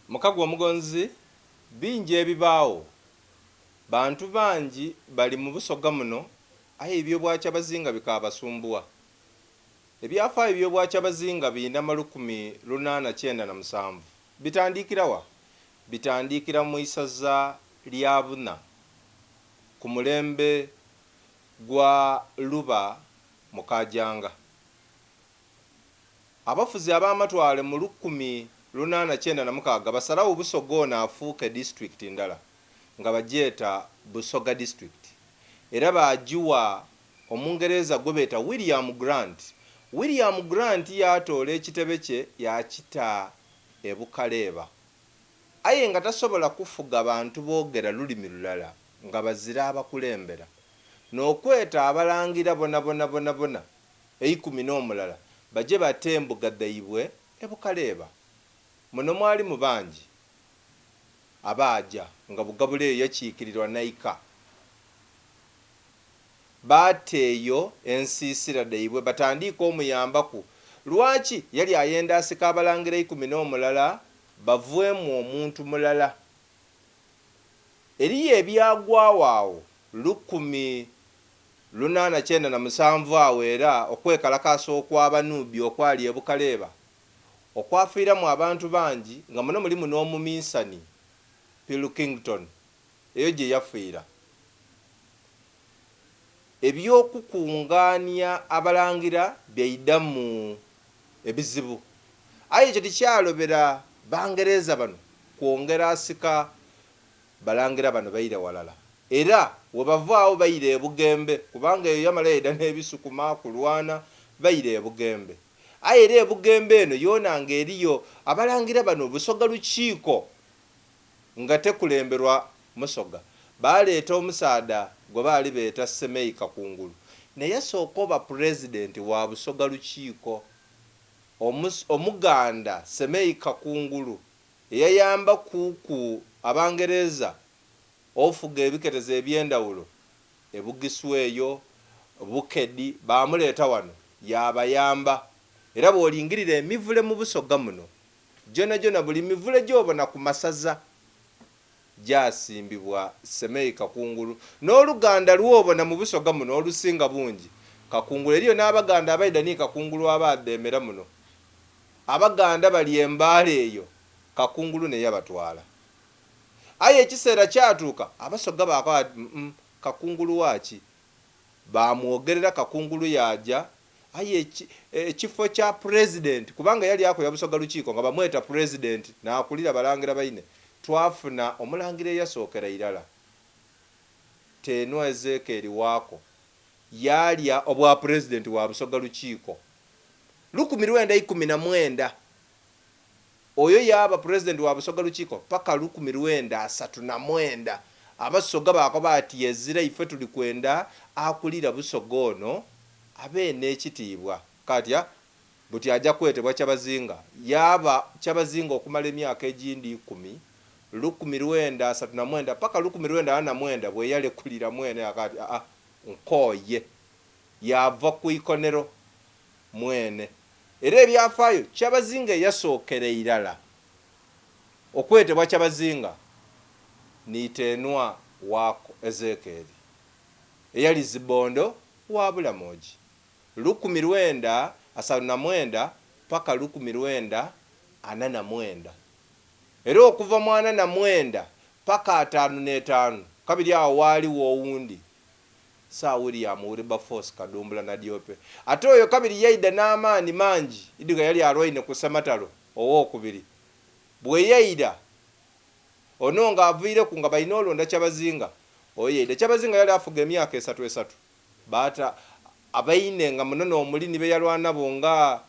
Mukagwa omugonzi, bingi ebibaagho. Bantu bangi bali mu Busoga muno aye eby'Obwakyabazinga bikaabasumbugha. Ebyafaayo by'Obwakyabazinga biinama 1897. Bitandiikira wa? Bitandiikira mu isaza lya Buna ku mulembe gwa Luba Mukaajanga. Abafuzi ab'amatwale mu 1896 basalagho Busoga ono afuuke disitulikiti ndala nga bagyeta Busoga District era baagiwa Omungereza gwebeeta William Grant. William Grant yaatoola ekitebe kye yaakita e Bukaleeba. Aye nga tasobola kufuga bantu boogera lulimi lulala nga bazira abakulembera. N'okweta abalangira bonabona bonabona eikumi n'omulala baje bate embuga dhaibwe e Bukaleeba. Muno mwalimu bangi abaaja nga Bugabula eyo yakiikirirwa Naika. Baata eyo ensiisira dhaibwe batandiike omuyambaku. Lwaki? Yali ayenda asike abalangira eikumi n'omulala baveemu omuntu mulala. Eriyo ebyagwagho agho 1897 agho era okwekalakaasa okw'Abanubi okwali e Bukaleeba okwafiiramu abantu bangi nga muno mulimu n'omuminsani Pilkington eyo gye yafiira. Eby'okukungaania abalangira byaidhamu ebizibu. Aye ekyo tikyalobera Bangereza bano kwongera asika balangira bano baire ghalala. Era webava agho baira e Bugembe kubanga eyo yamala yaidha n'ebisukuma kulwana baira e Bugembe. Aye era e Bugembe eno yoona nga eriyo abalangira bano Busoga Lukiiko nga tekulemberwa Musoga. Baaleeta omusaadha gwe baali beeta Semei Kakungulu n'eyasooka oba Pulezidenti wa Busoga Lukiiko. Omuganda Semei Kakungulu eyayamba kuuku Abangereza ofuga ebiketezo eby'endhawulo e Bugisu eyo, Bukedi, baamuleeta wano yaabayamba. Era bw'olingirira emivule mu Busoga muno gyonagyona, buli mivule gy'obona ku masaza gyasimbibwa Semei Kakungulu. N'oluganda lw'obona mu Busoga muno olusinga bungi Kakungulu. Eriyo n'Abaganda abaidha ni Kakungulu abaadheemera muno. Abaganda bali e Mbale eyo Kakungulu n'eyabatwala. Aye ekiseera kyatuuka Abasoga baakoba bati, Umm, Kakungulu wa ki? Baamwogerera Kakungulu yaaja, aye ekifo kya Pulezidenti, kubanga yali akulira Busoga Lukiiko nga bamweta Pulezidenti n'akulira Balangira baine, twafuna Omulangira eyasookera irala, Teenwa Ezekeeri Waako, yaalya obwapulezidenti bwa Busoga Lukiiko. 1919. Oyo yaaba Pulezidenti wa Busoga Lukiiko paka 1939. Abasoga baakoba ati ezira ife tuli kwenda akulira Busoga ono abe n'ekitiibwa. Katya buti aja kwetebwa Kyabazinga. Yaaba Kyabazinga okumala emyaka egindi ikumi, 1939 paka 1949 bweyalekulira mwene yakoba ati aa nkooye. Yaava ku ikonero mwene. Era ebyafaayo, Kyabazinga eyasookera irala okwetebwa Kyabazinga ni Iteenwa wa Ezekeeli, eyali Zibondo wa Bulamogi, 1939 paka 1949. Era okuva mu ana na mwenda paka ataanu n'etaanu, kabiri agho waaliwo owundi Sir William Wilberforce Kadumbula Nadiope. Ate oyo kabiri yaidha n'amaani mangi idhika yali alwaine ku Ssematalo owokubiri. Bweyaidha, ono nga aviireku nga balina olonda Kyabazinga, oyo yaidha. Kyabazinga yali afuga emyaka esatu esatu. Baata abaine nga muno n'omuli ni beyalwana nabo nga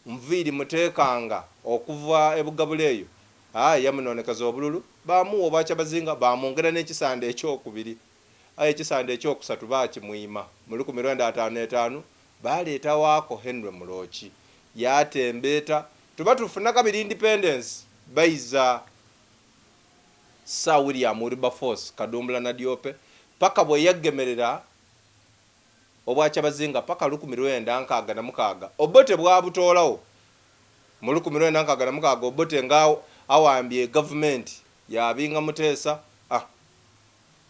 Nviiri Muteekanga okuva e Bugabula eyo. Aye yamunoonekeza obululu, baamuwa Obwakyabazinga, baamwongera n'ekisande ekyokubiri. Aye ekisande ekyokusatu baakimwima. Mu 1955 baaleeta Waako Henry Mulooki yaatembeeta. Tuba tufuna kabiri Independence, baiza Sir William Wilberforce Kadumbula Nadiope paka bweyagemerera Obwakyabazinga paka 1966. Obote bwabutoolagho. Mu 1966 Obote nga awambye gavumenti yaabinga Muteesa. Ah,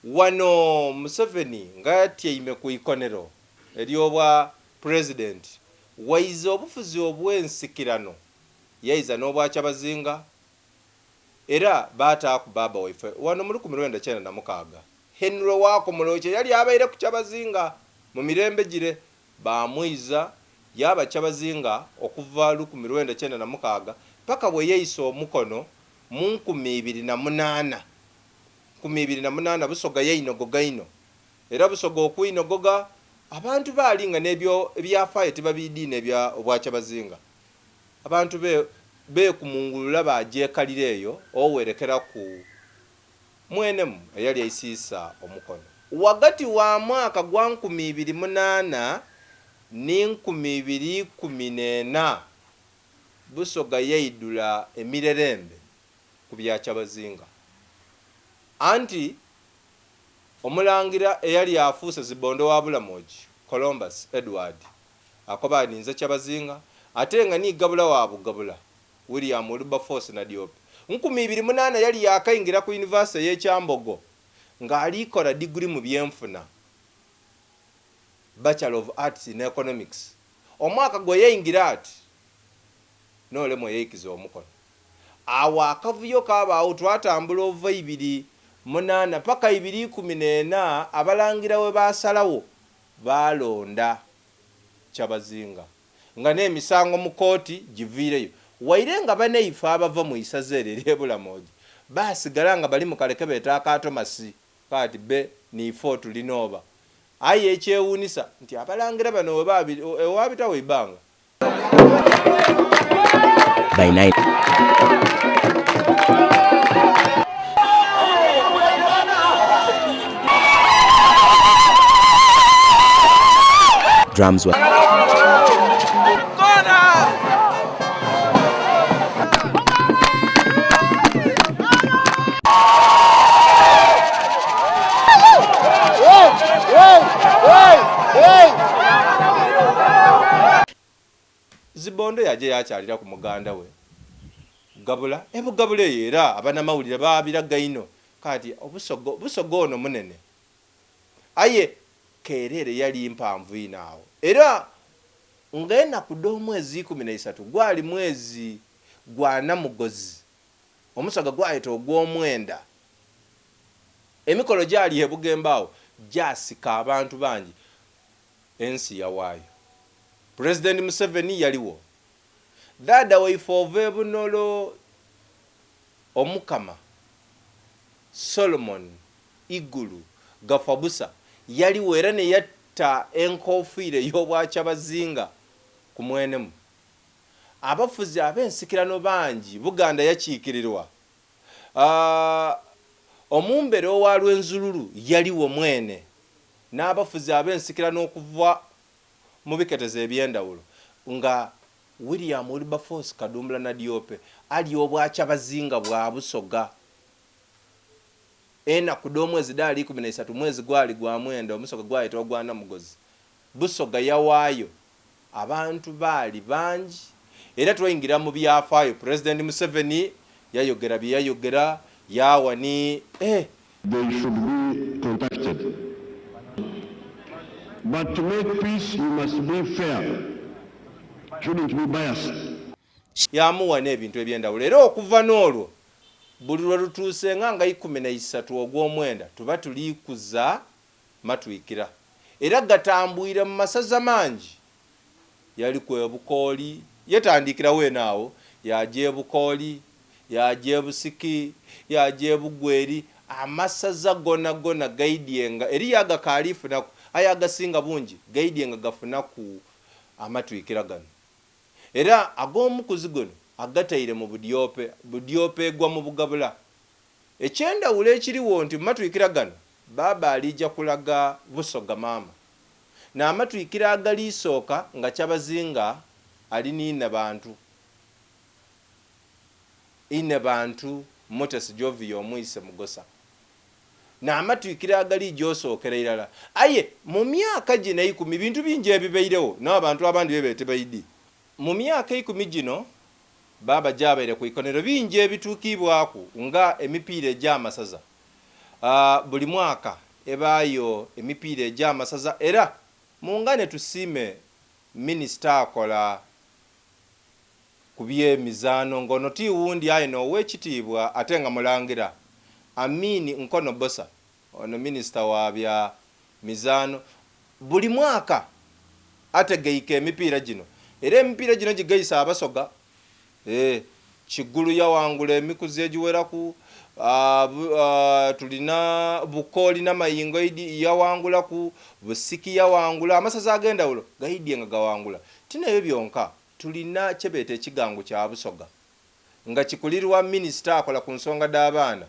wano Museveni nga atyaime ku ikonero ery'obwa Pulezidenti, waiza obufuzi obw'ensikirano, yaiza n'Obwakyabazinga era baataaku baaba waife wano mu 1996, Henry Wakomuloki eyali abaireku Kyabazinga mu mirembe gire baamwiza yaaba Kyabazinga okuva 1996 paka bwe yaisa omukono mu 2008. 2008 Busoga yainogoga inho era Busoga okwinogoga abantu baali nga n'ebyo ebyafaayo tibabiidhi inho ebya Obwakyabazinga. Abantu be beekumungulula baagyekalira eyo owerekeraku mwenemu eyali aisiisa omukono. Ghagati wa mwaka gwa 2008 ni 2014, Busoga yaidhula emirerembe ku bya Kyabazinga. Anti Omulangira eyali afuuse Zibondo wa Bulamogi, Columbus Edward, akoba ati ninze Kyabazinga ate nga ni Gabula wa Bugabula, William Wilberforce Nadiope. 2008 yali yaakaingira ku yunivasite ey'e Kyambogo ng'ali kola diguli mu byenfuna, Bachelor of Arts in Economics. Omwaka gwe yaingira ati n'ole mwe yaikiza omukono. Agho akavuyo kaabaagho twatambula ova ibiri munaana paka ibiri ikumi n'ena Abalangira we baasalagho baalonda Kyabazinga nga n'emisango mu kooti giviireyo. Waire nga banaife abava mu isaza eryo ery'e Bulamogi baasigala nga bali mu kale ke beeta aka Tomasi kaati be niife otulina oba. Aye ekyewuunisa nti Abalangira bano we waabitagho eibanga By 9 drums were Zibondo yaja yaakyaliraku muganda we Gabula e Bugabula eyo era abanamawulire baabiraga inho kaati obusoga Busoga ono munene aye keereere yali mpanvu inho agho era nga enaku dh'omwezi 13 gwali mwezi gwa Namugozi omusoga gwayeta ogw'omwenda. Emikolo gyali e Bugembe agho gyasika abantu bangi Ensi yawaayo. Pulezidenti Museveni yaliwo. Dhaadha waife ova e Bunolo Omukama Solomon Igulu Gafabusa yaliwo era ne yatta enkofiira ey'Obwakyabazinga ku mwenemu. Abafuzi ab'ensikirano bangi Buganda yakiikirirwa. Omumbere owa Rwenzururu yaliwo mwene n'abafuzi ab'ensikirano okuva mu biketezo eby'endhawulo nga William Wilberforce Kadumbula Nadiope alya Obwakyabazinga bwa Busoga. Enaku dh'omwezi dhaali 13 mwezi gwali gwa mwenda omusoga gwayetebwa gwa Namugozi. Busoga yawaayo abantu baali bangi era twaingira mu byafaayo Pulezidenti Museveni yayogera bye yayogera yaawa ni eh. They should be contacted. But to make peace you must be fair, shouldn't be biased. Yaamuwa n'ebintu eby'endhawulo era okuva n'olwo buli lwe lutuusenga nga 13 ogw'omwenda tuba tuli kuza matwikira era gatambwire mu masaza mangi. Yaliku e Bukooli, yetandiikira weene agho yaaja e Bukooli, yaaja e Busiki, yaaja e Bugweri, amasaza gonagona gaidhye nga eriyo agakaali funaku aye agasinga bungi gaidhye nga gafunaku amatwikira gano. Era ag'omukuzi guno agataire mu budyope, budyope egwa mu bugabula. Eky'endhawulo ekirigho nti mu matwikira gano Bbaabba aliija kulaga Busoga maama. N'amatwikira agaliisooka nga Kyabazinga ali ni Inhebantu. Inhebantu Mutesi Jovia Omwise Mugosa. N'amatwikira agaliija osookera irala. Aye mu myaka gino eikumi bintu bingi ebibairegho n'abantu abandi bye babaire tibaidhi. Mu myaka eikumi gino. Baaba gy'abaire ku ikonero bingi ebituukiibwaku nga emipiira egy'amasaza. Buli mwaka ebaayo emipiira egy'amasaza era mungane tusiime minisita akola ku by'emizaano nga ono ti wundi aye n'Oweekitiibwa ate nga Mulangira Amin Nkono Bbosa. Ono minisita wa bya mizaano buli mwaka ategeike emipiira gino era emipiira gino gigaisa Abasoga. Eeh Kigulu yawangula emikuzi egiweraku, tulina Bukooli Namayingo yawangulaku, Busiki yawangula, amasaza ag'endhawulo gaidhye nga gawangula. Ti n'ebyo byonka, tulina kyebeeta ekigangu kya Busoga nga kikulirwa minisita akola ku nsonga dh'abaana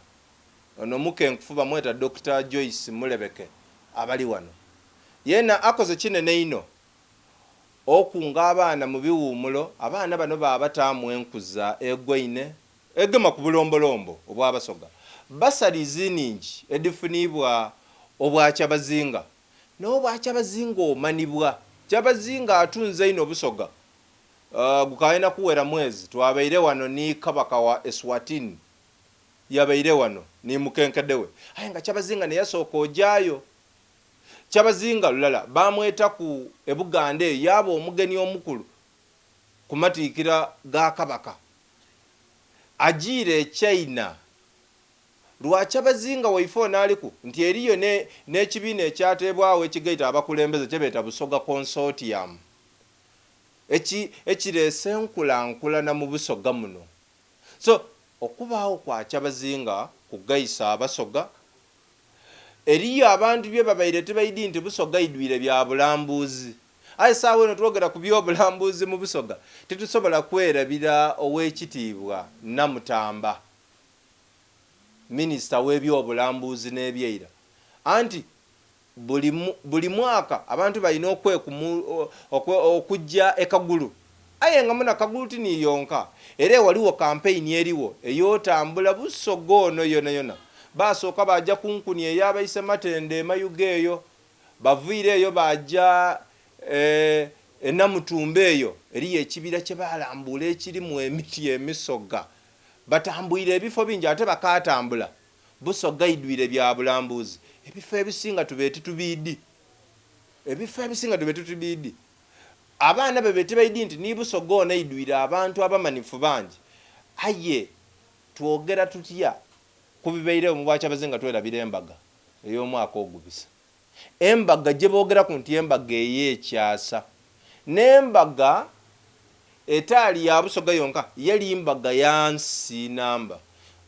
ono Mukenkufu bamweta Dokita Joyce Mulebeke abali wano. Yeena akoze kinene inho okunga abaana mu biwuumulo, abaana bano baabataamu enkuza egwaine egema ku bulombolombo obw'Abasoga. Bursaries nhingi edhifuniibwa Obwakyabazinga n'Obwakyabazinga omanibwa. Kyabazinga atunze inho Busoga. Gukaali na kuwera mwezi twabaire wano ni Kabaka wa Eswatini yabaire wano ni mukenkede we. Aye nga Kyabazinga neyasooka ojaayo. Kyabazinga lulala baamwetaku e Buganda eyo yaaba omugeni omukulu ku matiikira ga Kabaka. Ajiire e China lwa Kyabazinga waife ono aliku nti eriyo n'ekibiina ekyateebwagho ekigaita abakulembeze kyebeeta Busoga Consortium. Eki ekireese enkulankulana mu Busoga muno. So, okubaagho kwa Kyabazinga kugaisa Abasoga. Eriyo abantu bye babaire tibaidhi nti Busoga eidhwire bya bulambuuzi. Aye sawa eno twogera ku by'obulambuuzi mu Busoga, titusobola kwerabira Oweekitiibwa Namutamba, Minisita w'ebyobulambuuzi n'ebyeira. Anti Buli buli mwaka abantu balina okwekumu okujja e Kagulu. Aye nga muna Kagulu ti ni yonka, era ghaligho kampeyini erigho ey'otambula Busoga ono yonayona. Baasooka baaja ku nkuni eya Baise Matende e Mayuge eyo, baviire eyo baaja e Namutumba eyo eriyo ekibira kye baalambuula ekirimu emiti emisoga. Batambwire ebifo bingi ate bakaatambula. Busoga eidhwire bya bulambuzi. Ebifo ebisinga tube titubiidhi. Ebifo ebisinga tube titubiidhi. Abaana bebe tibaidhi nti ni Busoga ono eidhwire abantu abamanhifu bangi. Aye twogera tutya ku bibairegho mu Bwakyabazinga twerabira embaga ey'omwaka ogubise? Embaga gye boogeraku nti embaga ey'ekyasa, n'embaga etaali ya Busoga yonka, yali mbaga ya nsi namba.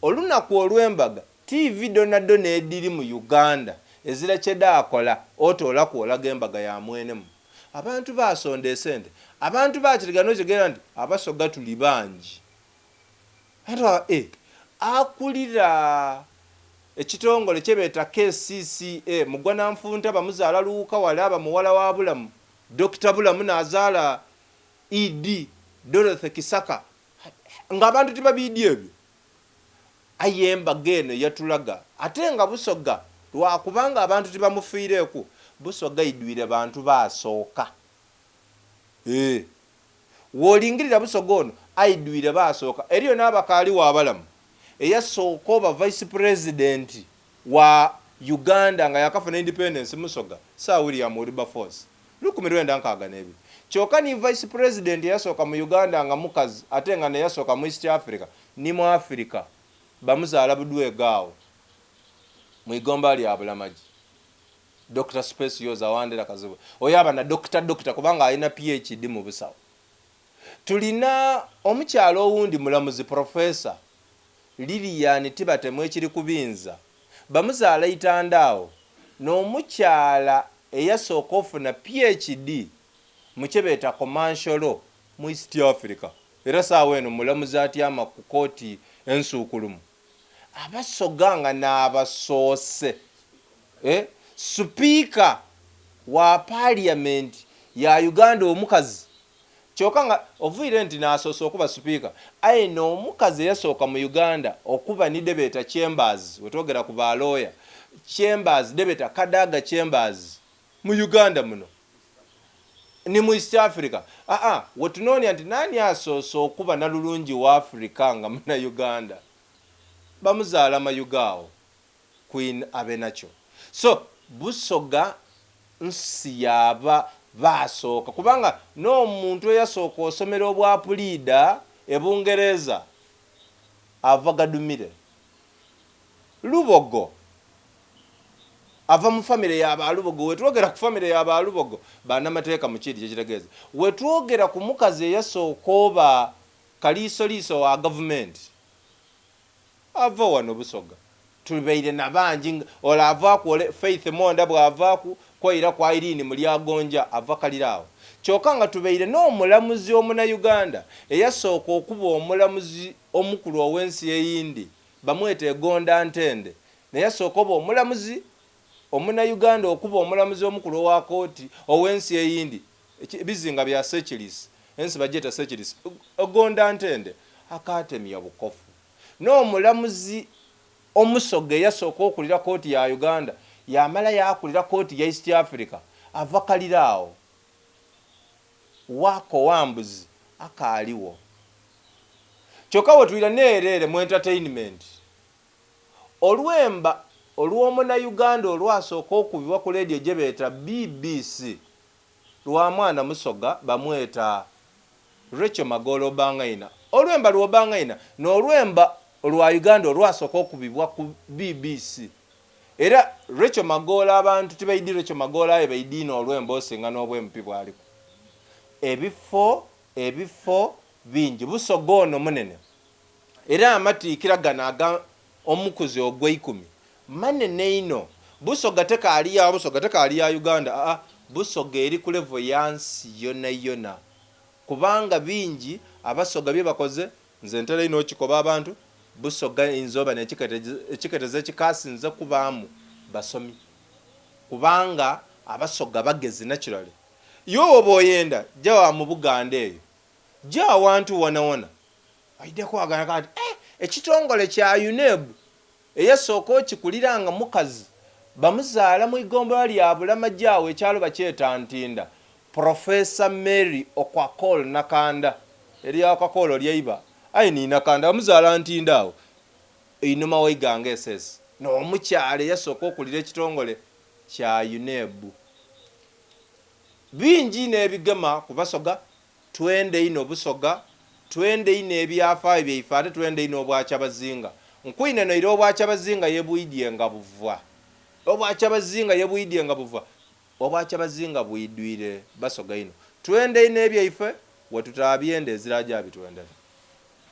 Olunaku olw'embaga, tiivi dhonadhona edhiri mu Uganda ezira kye dhaakola otoolaku olaga embaga ya mwenemu. Abantu baasonda esente. Abantu baakitegera n'okitegeera nti Abasoga tuli bangi. Ate akulira ekitongole kyebeeta KCCA Mugwana Nfunta bamuzaala Luwuka wale aba muwala wa Bulamu, Dokita Bulamu nazaala ED Dorothy Kisaka nga abantu tibabiidhi ebyo. Aye embaga eno yatulaga ate nga Busoga lwakubanga abantu tibamufiireeku, Busoga eidhwire bantu baasooka. Eeh. Bw'olingirira Busoga ono aidhwire baasooka. Eriyo n'abakaaligho abalamu. Eyasooka oba Vice President wa Uganda nga yaakafuna Independence Musoga, Sir William Wilberforce, 1962. Kyoka ni Vice President eyasooka mu Uganda nga mukazi ate nga n'eyasooka mu East Africa ni mu Africa bamuzaala Budwega agho mu igomba lya Bulamagi. Dokita Specioza Wandera Kazibwe oyo aba na Dokita Dokita kubanga alina PHD mu busawo. Tulina omukyala owundi mulamuzi Professor Lilian Tibatemwa Ekirikubinza bamuzaala Itanda agho n'omukyala eyasooka ofuna PHD mu kyebeeta Commercial Law mu East Africa era saawa eno mulamuzi atyama ku kooti ensuukulumu. Abasoga nga n'abasoose. Sipiika wa Parliament ya Uganda omukazi kyoka nga oviire nti n'asoose okuba sipiika aye n'omukazi eyasooka mu Uganda okuba ni dhebeeta Chambers wetwogera ku ba lawyer Chambers dhebeeta Kadaga Chambers mu Uganda muno. Ni mu East Africa. Aa, wetunoonia nti naani asoose okuba nalulungi wa Africa nga Munauganda, bamuzaala Mayuge agho, Queen Abenakyo. So, Busoga nsi ya ba baasooka kubanga n'omuntu eyasooka osomera obwa puliida e Bungereza ava Gadumire. Lubogo ava mu famire ya ba Lubogo. Wetwogera ku famire ya ba Lubogo, banamateeka mukiidhi kyekitegeeza. Wetwogera ku mukazi eyasooka oba kaliisoliiso wa gavumenti, ava wano Busoga. Tubaire na bangi nga ole avaaku ole Faith Monda bw'avaaku kwaira ku Irene Mulyagonja ava Kaliro agho. Kyoka nga tubaire n'omulamuzi Omunauganda eyasooka okuba omulamuzi omukulu ow'ensi eyindi bamweta Egonda Ntende neyasooka oba omulamuzi Omunauganda okuba omulamuzi omukulu owa kooti ow'ensi eyindi ebizinga bya Seychelles, ensi bagyeta Seychelles, Egonda Ntende akaatemya bukofu. N'omulamuzi Omusoga eyasooka okulira kooti ya Uganda yaamala yaakulira kooti ya East Africa ava Kaliro agho. Waako Wambuzi akaaligho. Kyoka wetwira neere ere mu entertainment, olwemba olw'Omunauganda olwasooka okubibwa ku leediyo gyebeeta BBC lwa mwana Musoga bamweta Rachel Magoola Obangaina. Olwemba lwa Obangaina n'olwemba olwa Uganda olwasooka okubibwa ku BBC. Era Rachel Magoola abantu tibaidhi Rachel Magoola aye baidhi inho olwemba osinga n'obwemp bwaliku. Ebifo ebifo bingi. Busoga ono munene era amatiikira gano aga omukuzi ogweikumi manene inho. Busoga tekaali ya Busoga tekaali ya Uganda aa Busoga eri ku level ya nsi yonayona kubanga bingi Abasoga byebakoze. Nze ntera inho okikoba abantu, Busoga einza oba n'ekiketezo ekikasinze kubaamu basomi kubanga Abasoga bagezi naturally. Iwe woba oyenda ja wa mu Buganda eyo, ja awantu wonawona oidha kwagala kati eh ekitongole kya UNEB Eyasooka okikulira nga mukazi bamuzaala mu igombolola lya Bulamagi agho ekyalo bakyeta Ntinda, Professor Mary Okwakol Nakanda, erya Okwakol lyaiba aye ni Nakanda bamuzaala Ntinda agho einhuma wa Iganga SS. N'omukyala eyasooka okulira ekitongole kya UNEB. Bingi inho ebigema ku Basoga Twenda inho Busoga, twenda inho ebyafaayo byaife ate twenda inho Obwakyabazinga. Nkwinenoire Obwakyabazinga ye bwidhye nga buva. Obwakyabazinga ye bwidhye nga buva. Obwakyabazinga bwidhwire Basoga inho. Twenda inho ebyaife, wetutaabyenda ezira aja bitwendera.